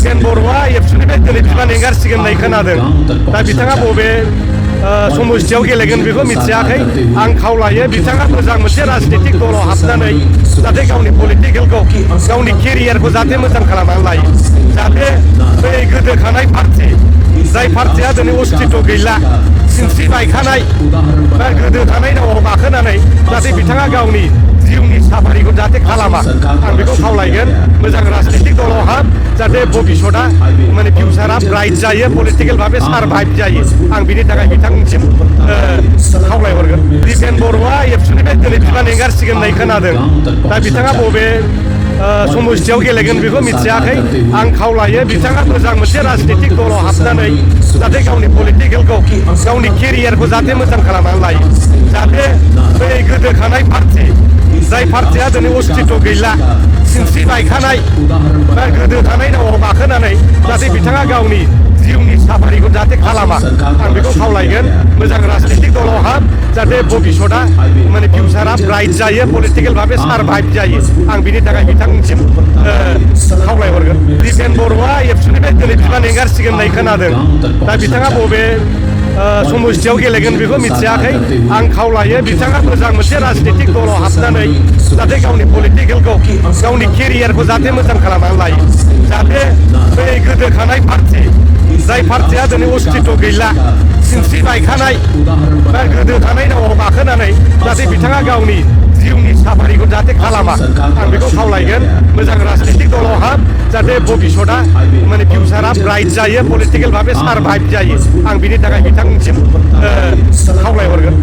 दिपेन बर'आ एबसुनिफ्राय दिनै बिबान एंगारसिगोन होननाय खोनादों। दा बिथाङा बबे समस्थियाव गेलेगोन बेखौ मिथियाखै। आं खावलायो बिथाङा मोजां मोनसे राजनितिक दलाव हाबनानै जाहाथे गावनि पलिटिकेलखौ गावनि केरियारखौ जाहाथे मोजां खालामनानै लायो। जाहाथे बै गोदोखानाय पार्टि जाय पार्टिया दिनै अस्तित्व गैला, सिनस्रि बायखानाय बा गोदो थानाय नावआव गाखोनानै जाहाथे बिथाङा गावनि जिउनि साफारिखौ जाहाथे खालामा, आं बेखौ खावलायगोन। मोजां राजनितिक दलाव हाब, जाहाथे भबिष्यतआ माने फिउचारा ब्राइट जायो, पलिटिकेल भाबे सारभाइभ जायो। आं बिनि थाखाय बिथांनिसिम खावलायहरगोन। दिपेन बर'आ एबसुनिफ्राय दिनै बिबान एंगारसिगोन होननाय खोनादों। दा बिथाङा बबे समस्थियाव गेलेगोन बेखौ मिथियाखै। आं खावलायो बिथाङा मोजां मोनसे राजनितिक दलाव हाबनानै जाहाथे गावनि पलिटिकेलखौ गावनि केरियारखौ जाहाथे मोजां खालामनानै लायो। जाहाथे बै गोदोखानाय पार्टि जाय पार्टिया दिनै अस्तित्व गैला, सिनस्रि बायखानाय बा गोदो थानाय नावआव गाखोनानै जाहाथे बिथाङा गावनि जिउनि साफारिखौ जाहाथे खालामा, आं बेखौ खावलायगोन। मोजां राजनितिक दलाव हाब, जाहाथे भबिष्यतआ माने फिउचारा ब्राइट जायो, पलिटिकेल भाबे सारभाइभ जायो। आं बिनि थाखाय बिथांनिसिम खावलायहरगोन। दिपेन बर'आ एबसुनिफ्राय दिनै बिबान एंगारसिगोन होननाय खोनादों। दा बिथाङा बबे समस्थियाव गेलेगोन बेखौ मिथियाखै। आं खावलायो बिथाङा मोजां मोनसे राजनितिक दलाव हाबनानै जाहाथे गावनि पलिटिकेलखौ गावनि केरियारखौ जाहाथे मोजां खालामनानै लायो। जाहाथे बै गोदोखानाय पार्टि जाय पार्टिया दिनै अस्तित्व गैला, सिनस्रि बायखानाय बा गोदो थानाय नावआव गाखोनानै जाहाथे बिथाङा गावनि जिउनि साफारिखौ जाहाथे खालामा, आं बेखौ खावलायगोन। मोजां राजनितिक दलाव हाब, जाहाथे भबिष्यतआ माने फिउचारा ब्राइट जायो, पलिटिकेल भाबे सारभाइभ जायो। आं बिनि थाखाय बिथांनिसिम खावलायहरगोन।